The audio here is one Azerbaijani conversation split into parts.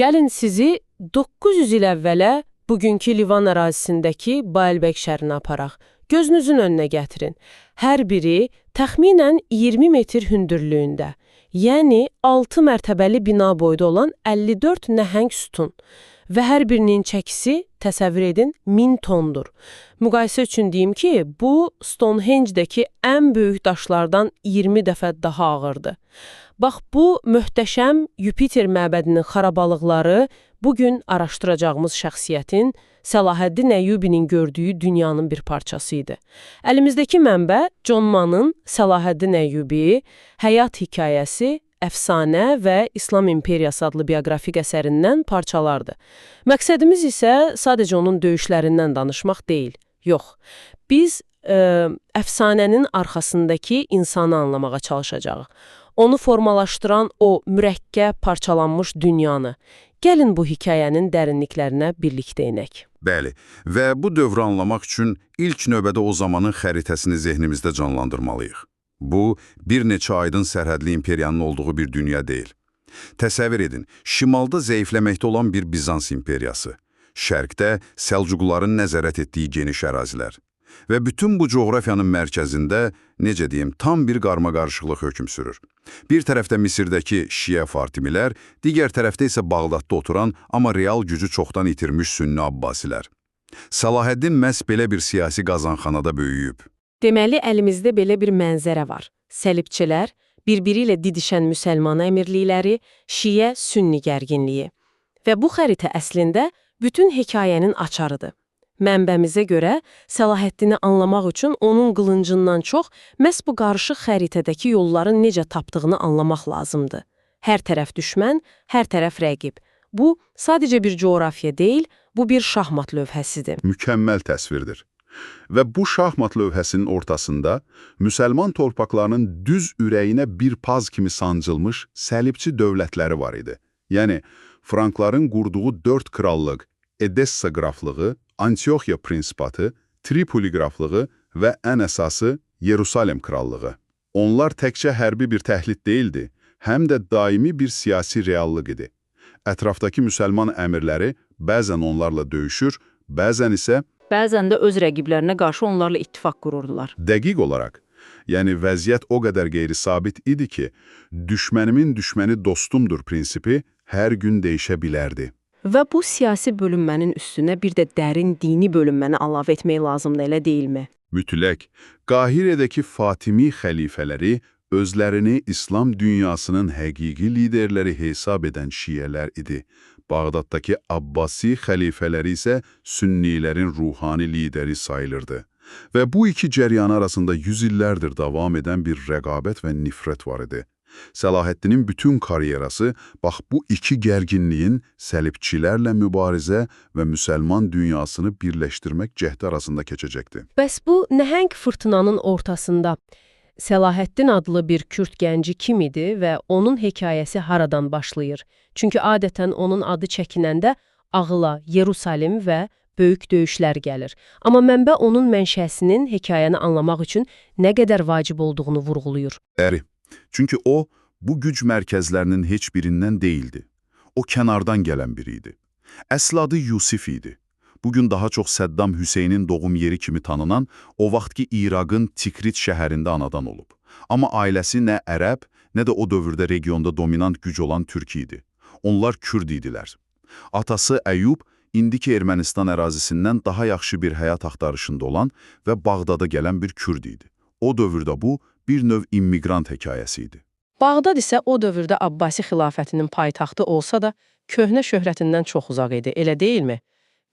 Gəlin sizi 900 il əvvələ bugünkü Livan ərazisindəki Baalbək şəhərinə aparaq. Gözünüzün önünə gətirin. Hər biri təxminən 20 metr hündürlüyündə, yəni 6 mərtəbəli bina boyda olan 54 nəhəng sütun və hər birinin çəkisi, təsəvvür edin, 1000 tondur. Müqayisə üçün deyim ki, bu Stonehenge-dəki ən böyük daşlardan 20 dəfə daha ağırdır. Bax, bu möhtəşəm Yupiter məbədinin xarabalıqları bugün araşdıracağımız şəxsiyyətin, Səlahəddin Əyyubinin gördüyü dünyanın bir parçası idi. Əlimizdəki mənbə John Mann'ın Səlahəddin Əyyubi, Həyat Hekayəsi, Əfsanə və İslam İmperiyası adlı bioqrafik əsərindən parçalardır. Məqsədimiz isə sadəcə onun döyüşlərindən danışmaq deyil. Yox, biz əfsanənin arxasındakı insanı anlamağa çalışacağıq. Onu formalaşdıran o mürəkkəb parçalanmış dünyanı. Gəlin bu hekayənin dərinliklərinə birlikdə enək. Bəli, və bu dövrü anlamaq üçün ilk növbədə o zamanın xəritəsini zehnimizdə canlandırmalıyıq. Bu, bir neçə aydın sərhədli imperiyanın olduğu bir dünya deyil. Təsəvvür edin, şimalda zəifləməkdə olan bir Bizans imperiyası, şərqdə Səlcuqların nəzarət etdiyi geniş ərazilər. Və bütün bu coğrafiyanın mərkəzində, necə deyim, tam bir qarmaqarışıqlıq hökm sürür. Bir tərəfdə Misirdəki Şiə Fatimilər, digər tərəfdə isə Bağdadda oturan, amma real gücü çoxdan itirmiş Sünni Abbasilər. Səlahəddin məhz belə bir siyasi qazanxanada böyüyüb. Deməli, əlimizdə belə bir mənzərə var. Səlibçilər, bir-biri ilə didişən müsəlman əmirlikləri, Şiə-Sünni gərginliyi. Və bu xəritə əslində bütün hekayənin açarıdır. Mənbəmizə görə Səlahəddini anlamaq üçün onun qılıncından çox məhz bu qarışıq xəritədəki yolların necə tapdığını anlamaq lazımdır. Hər tərəf düşmən, hər tərəf rəqib. Bu, sadəcə bir coğrafiya deyil, bu bir şahmat lövhəsidir. Mükəmməl təsvirdir. Və bu şahmat lövhəsinin ortasında müsəlman torpaqlarının düz ürəyinə bir paz kimi sancılmış səlibçi dövlətləri var idi. Yəni, Frankların qurduğu 4 krallıq, Edessa qraflığı, Antioxiya prinsipatı, Tripoli qraflığı və ən əsası Yerusalem krallığı. Onlar təkcə hərbi bir təhdid deyildi, həm də daimi bir siyasi reallıq idi. Ətrafdakı müsəlman əmirləri bəzən onlarla döyüşür, bəzən isə Bəzən də öz rəqiblərinə qarşı onlarla ittifaq qururdular. Dəqiq olaraq, yəni vəziyyət o qədər qeyri-sabit idi ki, düşmənimin düşməni dostumdur prinsipi hər gün dəyişə bilərdi. Və bu siyasi bölünmənin üstünə bir də dərin dini bölünməni əlavə etmək lazımdır, elə deyilmi? Mütləq, Qahirədəki Fatimi xəlifələri özlərini İslam dünyasının həqiqi liderləri hesab edən şiələr idi. Bağdaddakı Abbasi xəlifələri isə sünnilərin ruhani lideri sayılırdı. Və bu iki cəryan arasında yüz illərdir davam edən bir rəqabət və nifrət var idi. Səlahəddinin bütün karyerası bax bu iki gərginliyin səlibçilərlə mübarizə və müsəlman dünyasını birləşdirmək cəhdi arasında keçəcəkdi. Bəs bu nəhəng fırtınanın ortasında Səlahəddin adlı bir Kürd gənci kim idi və onun hekayəsi haradan başlayır? Çünki adətən onun adı çəkinəndə ağıla Yerusalim və böyük döyüşlər gəlir. Amma mənbə onun mənşəsinin hekayəni anlamaq üçün nə qədər vacib olduğunu vurğulayır. Əri. Çünki o, bu güc mərkəzlərinin heç birindən deyildi. O, kənardan gələn biri idi. Əsl adı Yusif idi. Bugün daha çox Səddam Hüseynin doğum yeri kimi tanınan, o vaxtki İraqın Tikrit şəhərində anadan olub. Amma ailəsi nə ərəb, nə də o dövrdə regionda dominant güc olan türk idi. Onlar Kürd idilər. Atası Əyyub, indiki Ermənistan ərazisindən daha yaxşı bir həyat axtarışında olan və Bağdada gələn bir Kürd idi. O dövrdə bu, bir növ immiqrant hekayəsi idi. Bağdad isə o dövrdə Abbasi xilafətinin paytaxtı olsa da, köhnə şöhrətindən çox uzaq idi, elə deyilmi?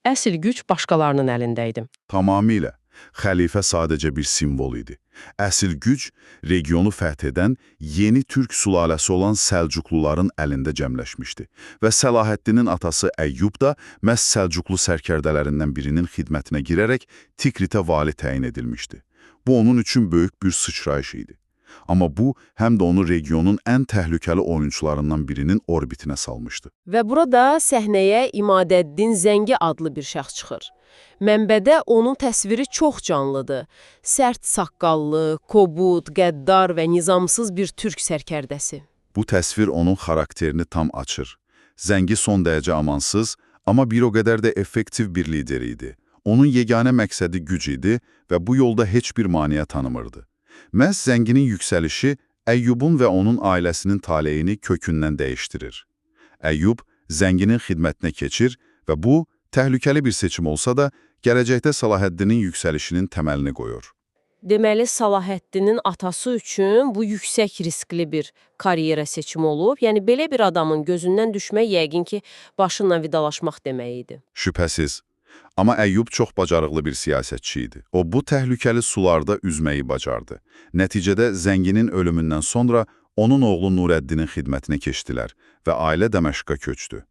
Əsl güc başqalarının əlində idi. Tamamilə. Xəlifə sadəcə bir simvol idi. Əsl güc, regionu fəth edən yeni türk sülaləsi olan Səlcuqluların əlində cəmləşmişdi. Və Səlahəddinin atası Əyyub da məhz Səlcuqlu sərkərdələrindən birinin xidmətinə girərək Tikritə vali təyin edilmişdi. Bu onun üçün böyük bir sıçrayış idi. Amma bu, həm də onu regionun ən təhlükəli oyunçularından birinin orbitinə salmışdı. Və burada səhnəyə İmadəddin Zəngi adlı bir şəxs çıxır. Mənbədə onun təsviri çox canlıdır. Sərt saqqallı, kobud, qəddar və nizamsız bir türk sərkərdəsi. Bu təsvir onun xarakterini tam açır. Zəngi son dərəcə amansız, amma bir o qədər də effektiv bir lider idi. Onun yeganə məqsədi güc idi və bu yolda heç bir maneə tanımırdı. Məhz Zənginin yüksəlişi Əyyubun və onun ailəsinin taleyini kökündən dəyişdirir. Əyyub Zənginin xidmətinə keçir və bu, təhlükəli bir seçim olsa da, gələcəkdə Salahəddinin yüksəlişinin təməlini qoyur. Deməli, Salahəddinin atası üçün bu yüksək riskli bir karyera seçimi olub. Yəni belə bir adamın gözündən düşmək yəqin ki, başınla vidalaşmaq demək idi. Şübhəsiz. Amma Əyyub çox bacarıqlı bir siyasətçi idi. O, bu təhlükəli sularda üzməyi bacardı. Nəticədə Zənginin ölümündən sonra onun oğlu Nurəddinin xidmətinə keçdilər və ailə Dəməşqə köçdü.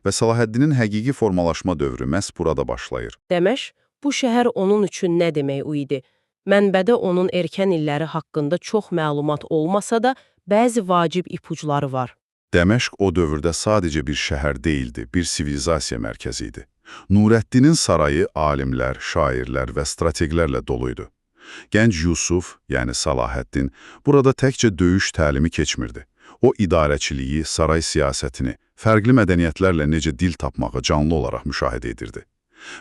Və Salahəddinin həqiqi formalaşma dövrü məhz burada başlayır. Dəməşq, bu şəhər onun üçün nə demək idi? Mənbədə onun erkən illəri haqqında çox məlumat olmasa da, bəzi vacib ipucları var. Dəməşq o dövrdə sadəcə bir şəhər deyildi, bir sivilizasiya mərkəzi idi. Nurəddinin sarayı alimlər, şairlər və strateqlərlə doluydu. Gənc Yusuf, yəni Salahəddin, burada təkcə döyüş təlimi keçmirdi. O idarəçiliyi, saray siyasətini, fərqli mədəniyyətlərlə necə dil tapmağı canlı olaraq müşahidə edirdi.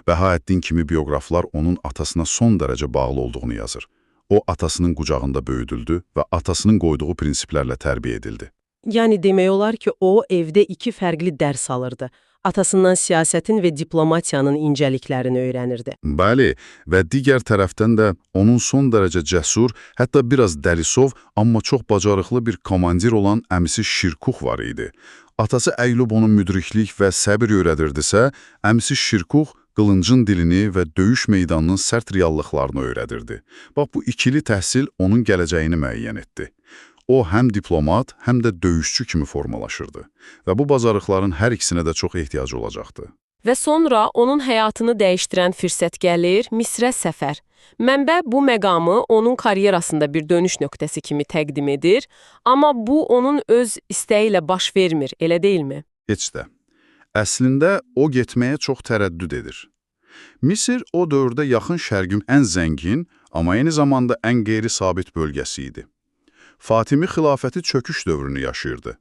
Bəhaəddin kimi bioqraflar onun atasına son dərəcə bağlı olduğunu yazır. O, atasının qucağında böyüdüldü və atasının qoyduğu prinsiplərlə tərbiyə edildi. Yəni demək olar ki, o evdə iki fərqli dərs alırdı. Atasından siyasətin və diplomatiyanın incəliklərini öyrənirdi. Bəli, və digər tərəfdən də onun son dərəcə cəsur, hətta biraz dəlisov, amma çox bacarıqlı bir komandir olan əmisi Şirkuh var idi. Atası Əylub onu müdriklik və səbir öyrədirdisə, əmisi Şirkuh qılıncın dilini və döyüş meydanının sərt reallıqlarını öyrədirdi. Bax, bu ikili təhsil onun gələcəyini müəyyən etdi. O, həm diplomat, həm də döyüşçü kimi formalaşırdı və bu bacarıqların hər ikisinə də çox ehtiyacı olacaqdı. Və sonra onun həyatını dəyişdirən fürsət gəlir, Misrə səfər. Mənbə bu məqamı onun karyerasında bir dönüş nöqtəsi kimi təqdim edir, amma bu onun öz istəyi ilə baş vermir, elə deyilmi? Heç də. Əslində, o getməyə çox tərəddüd edir. Misir o dövrdə Yaxın Şərqin ən zəngin, amma eyni zamanda ən qeyri-sabit bölgəsi idi. Fatimi xilafəti çöküş dövrünü yaşayırdı.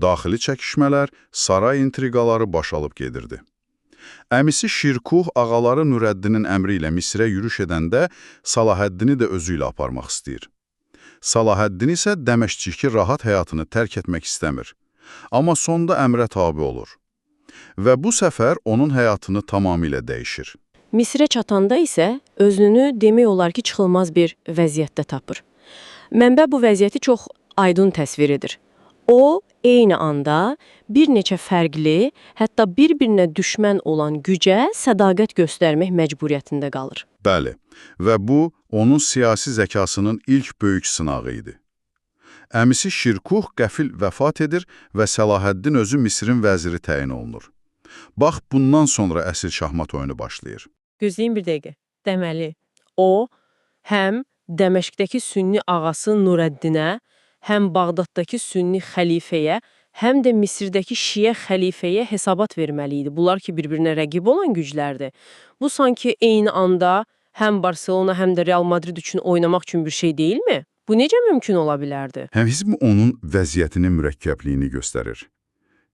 Daxili çəkişmələr, saray intriqaları baş alıb gedirdi. Əmisi Şirkuh ağaları Nurəddinin əmri ilə Misrə yürüş edəndə Salahəddini də özü ilə aparmaq istəyir. Salahəddin isə Dəməşqdəki rahat həyatını tərk etmək istəmir. Amma sonda əmrə tabi olur. Və bu səfər onun həyatını tamamilə dəyişir. Misrə çatanda isə özünü demək olar ki, çıxılmaz bir vəziyyətdə tapır. Mənbə bu vəziyyəti çox aydın təsvir edir. O, eyni anda bir neçə fərqli, hətta bir-birinə düşmən olan gücə sədaqət göstərmək məcburiyyətində qalır. Bəli, və bu, onun siyasi zəkasının ilk böyük sınağı idi. Əmisi Şirkuh qəfil vəfat edir və Səlahəddin özü Misrin vəziri təyin olunur. Bax, bundan sonra əsl şahmat oyunu başlayır. Gözləyin bir dəqiqə. Deməli, o, həm Dəməşqdəki sünni ağası Nurəddinə, həm Bağdaddakı sünni xəlifəyə, həm də Misirdəki şiə xəlifəyə hesabat verməli idi. Bunlar ki, bir-birinə rəqib olan güclərdir. Bu sanki eyni anda həm Barselona, həm də Real Madrid üçün oynamaq üçün bir şey deyilmi? Bu necə mümkün ola bilərdi? Həm onun vəziyyətinin mürəkkəbliyini göstərir.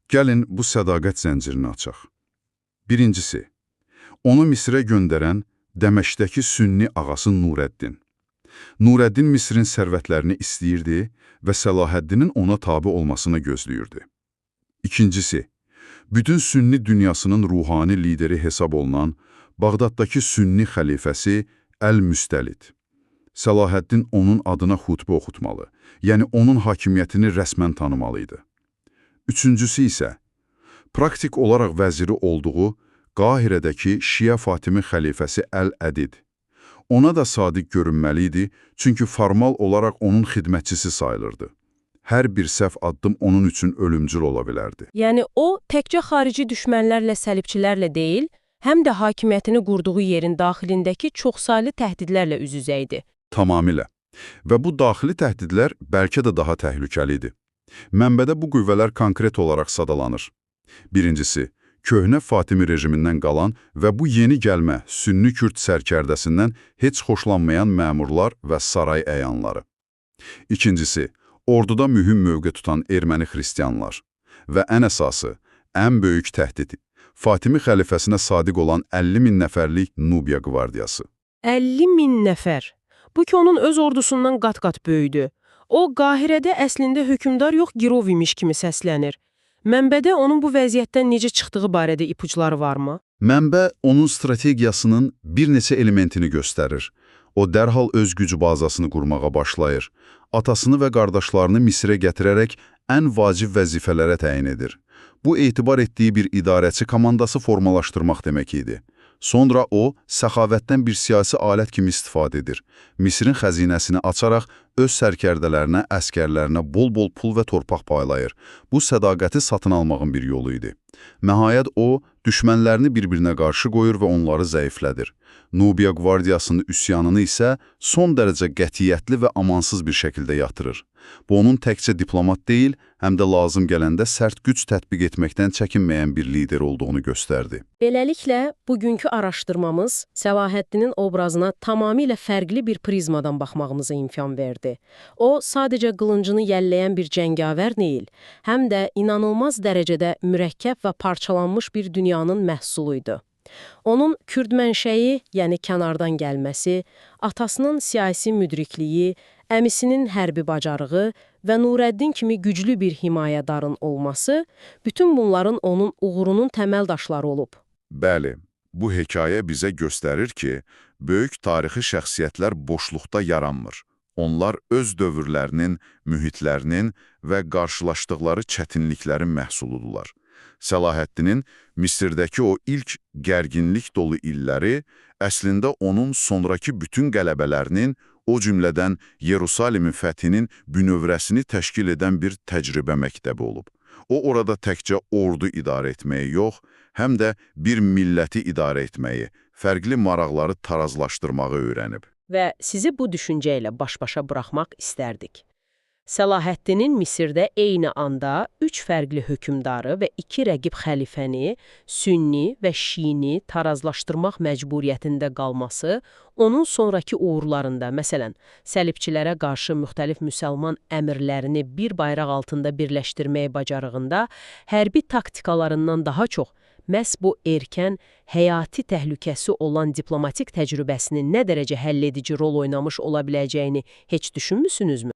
Gəlin bu sədaqət zəncirini açaq. Birincisi, onu Misrə göndərən Dəməşqdəki sünni ağası Nurəddin. Nurəddin Misrin sərvətlərini istəyirdi və Səlahəddinin ona tabi olmasını gözləyirdi. İkincisi, bütün sünni dünyasının ruhani lideri hesab olunan Bağdaddakı sünni xəlifəsi Əl-Müstəlid. Səlahəddin onun adına xutbə oxutmalı, yəni onun hakimiyyətini rəsmən tanımalı idi. Üçüncüsü isə, praktik olaraq vəziri olduğu Qahirədəki Şiə Fatimi xəlifəsi Əl-Ədid. Ona da sadiq görünməli idi, çünki formal olaraq onun xidmətçisi sayılırdı. Hər bir səhv addım onun üçün ölümcül ola bilərdi. Yəni o, təkcə xarici düşmənlərlə, səlibçilərlə deyil, həm də hakimiyyətini qurduğu yerin daxilindəki çoxsaylı təhdidlərlə üz-üzə idi. Tamamilə. Və bu daxili təhdidlər bəlkə də daha təhlükəli idi. Mənbədə bu qüvvələr konkret olaraq sadalanır. Birincisi, köhnə Fatimi rejimindən qalan və bu yeni gəlmə sünni Kürd sərkərdəsindən heç xoşlanmayan məmurlar və saray əyanları. İkincisi, orduda mühüm mövqe tutan erməni xristianlar. Və ən əsası, Ən böyük təhdid Fatimi xəlifəsinə sadiq olan 50 min nəfərlik Nubiya qvardiyası. 50 min nəfər. Bu ki, onun öz ordusundan qat-qat böyüdü. O, Qahirədə əslində hökmdar yox, girov imiş kimi səslənir. Mənbədə onun bu vəziyyətdən necə çıxdığı barədə ipucları varmı? Mənbə onun strategiyasının bir neçə elementini göstərir. O dərhal öz gücü bazasını qurmağa başlayır. Atasını və qardaşlarını Misirə gətirərək ən vacib vəzifələrə təyin edir. Bu, etibar etdiyi bir idarəçi komandası formalaşdırmaq demək idi. Sonra o, səxavətdən bir siyasi alət kimi istifadə edir. Misirin xəzinəsini açaraq öz sərkərdələrinə, əskərlərinə bol-bol pul və torpaq paylayır. Bu, sədaqəti satın almağın bir yolu idi. Nəhayət o, düşmənlərini bir-birinə qarşı qoyur və onları zəiflədir. Nubiya qvardiyasının üsyanını isə son dərəcə qətiyyətli və amansız bir şəkildə yatırır. Bu, onun təkcə diplomat deyil, həm də lazım gələndə sərt güc tətbiq etməkdən çəkinməyən bir lider olduğunu göstərdi. Beləliklə, bugünkü araşdırmamız Səlahəddinin obrazına tamamilə fərqli bir prizmadan baxmağımıza imkan verdi. O, sadəcə qılıncını yəlləyən bir cəngavər deyil, həm də inanılmaz dərəcədə mürəkkəb və parçalanmış bir dünyanın məhsulu idi. Onun Kürd mənşəyi, yəni kənardan gəlməsi, atasının siyasi müdrikliyi, əmisinin hərbi bacarığı və Nurəddin kimi güclü bir himayədarın olması, bütün bunların onun uğurunun təməl daşları olub. Bəli, bu hekayə bizə göstərir ki, böyük tarixi şəxsiyyətlər boşluqda yaranmır. Onlar öz dövrlərinin, mühitlərinin və qarşılaşdıqları çətinliklərin məhsuludurlar. Səlahəddinin Misirdəki o ilk gərginlik dolu illəri əslində onun sonrakı bütün qələbələrinin, o cümlədən Yerusalimin fəthinin bünövrəsini təşkil edən bir təcrübə məktəbi olub. O orada təkcə ordu idarə etməyi yox, həm də bir milləti idarə etməyi, fərqli maraqları tarazlaşdırmağı öyrənib. Və sizi bu düşüncə ilə baş-başa buraxmaq istərdik. Səlahəddinin Misirdə eyni anda üç fərqli hökmdarı və iki rəqib xəlifəni, Sünni və Şiini tarazlaşdırmaq məcburiyyətində qalması, onun sonrakı uğurlarında, məsələn, səlibçilərə qarşı müxtəlif müsəlman əmirlərini bir bayraq altında birləşdirməyi bacarığında, hərbi taktikalarından daha çox məhz bu erkən, həyati təhlükəsi olan diplomatik təcrübəsinin nə dərəcə həlledici rol oynamış ola biləcəyini heç düşünmüsünüzmü?